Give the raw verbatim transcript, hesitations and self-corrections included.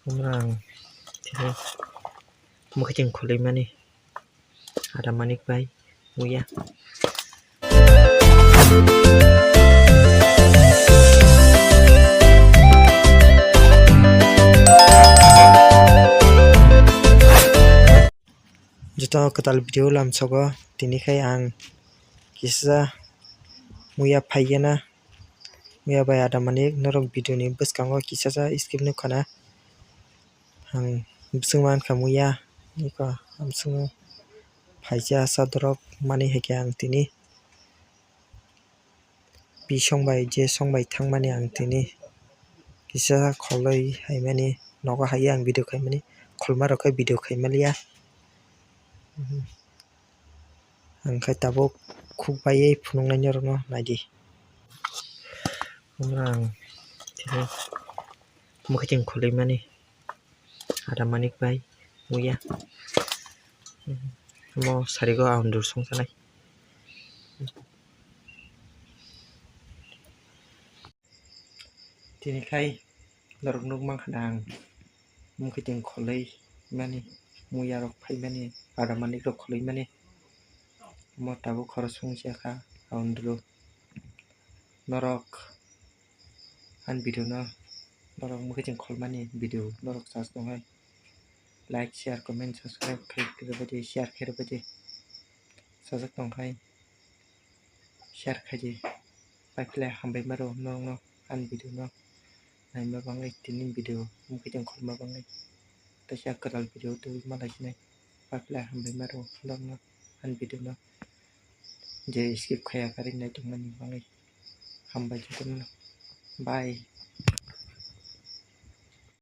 Ang tini mwkhitwng khwlwimani Adamanik bai muya. Joto kwtal video lamsogo tini khai ang kisa muya phaiyana. Muya bai Adamanik norok video ni bwskango kisa sa skip nukha na. Ang bwswk mankha muya, iko ang bwswk phaisa sadorok mani hai khe ang tini pi song bai je song bai thangmani ang tini kisa kholoi haimani nogo hai ang video khaimani, kholma rok khe video khaimaliya. Ang khe tabuk khuk baiwi phunuknai norokno naidi. Ang tini mwkhitwng khwlwimani Adamanik bai muya. Omo sarigo aundur songsanai. Tini khai norok nukmankha na ang mwkhitwng khwlwimani, muya rok phaimani, Adamanik rok khwlwimani. Omo tabuk khoroksa wngya kha aunduru. Norok ani video no norok mwkhitwng kholmani video norok chas tonghai, like, share, comment, subscribe khai rwbaidi, share khai rwbaidi. Sajak tongkhai share khaidi. Paiphle hambai maro norokno ani video no naima bagwi, tini video mwkhitwng kholma bagwi. Teisa kwtal video tubui malai sinai. Paiphle hambai maro norokno ani video no je skip khaya karwi nai tongmani bagwi. Hambai jotono. Bye.